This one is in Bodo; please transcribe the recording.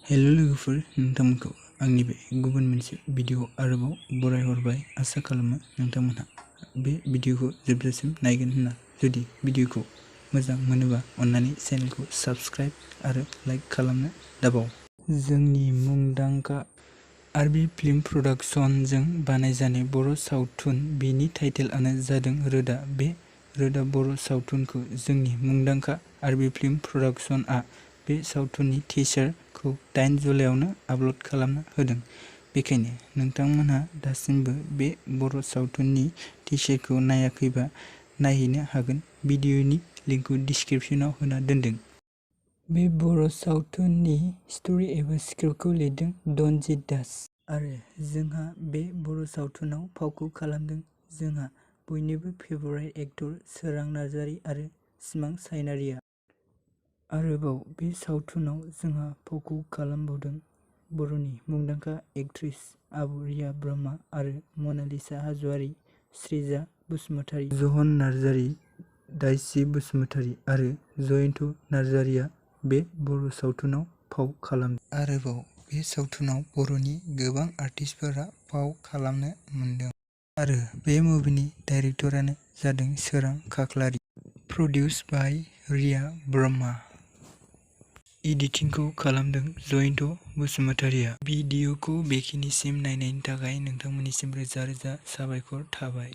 हेलो लोगोफोर, नोंथांमोनखौ आंनि बे गुबुन मोनसे भिडिअ आरोबाव बरायहरबाय। आसा खालामो नोंथांमोनहा बे भिडिअखौ जोबजासिम नायगोन होनना। जुदि भिडिअखौ मोजां मोनोबा अन्नानै चेनेलखौ साबस्क्राइब आरो लाइक खालामनो दाबाव। जोंनि मुंदांखा आरबि फिल्म प्रडाक्शनजों बानायजानाय बर' सावथुन, बेनि टाइटेलआनो जादों रोदा। बे रोदा बर' सावथुनखौ जोंनि मुंदांखा आरबि फिल्म प्रडाक्शनआ बे सावथुननि टिजारखौ 8 जुलाइआवनो आपल'ड खालामना होदों। बेखायनो नोंथांमोनहा दासिमबो बे बर' सावथुननि टिजारखौ नायाखैबा नायहैनो हागोन। भिडिअनि लिंकखौ डिस्क्रिप्शनाव होना दोनदों। बे बर' सावथुननि स्ट'रि एबा स्क्रिप्टखौ लिरदों दनजित दास। आरो जोंहा बे बर' सावथुनाव फावखौ खालामदों जोंहा बयनिबो फेभरेट एक्टर सोरां नार्जारि आरो सिमां सायनारिया। आरोबाव बे सावथुनाव जोंहा फावखौ खालामबावदों बर'नि मुंदांखा एक्ट्रेस आब' रिया ब्रह्म आरो मनालिसा हाज'वारि, श्रीजा बसुमतारी, जहन नार्जारि, दाइसि बसुमतारी आरो जयन्त नार्जारिया बे बर' सावथुनाव फाव खालामदों। आरोबाव बे सावथुनाव बर'नि गोबां आर्टिस्टफोरा फाव खालामनो मोनदों। आरो बे मुभिनि डाइरेक्टरानो जादों सोरां खाख्लारि। प्रडिउस बाय रिया ब्रह्म। एडिटिंखौ खालामदों जयन्त बसुमतारीया। भिडिअखौ बेखिनिसिम नायनायनि थाखाय नोंथांमोननिसिम रोजा रोजा साबायखर थाबाय।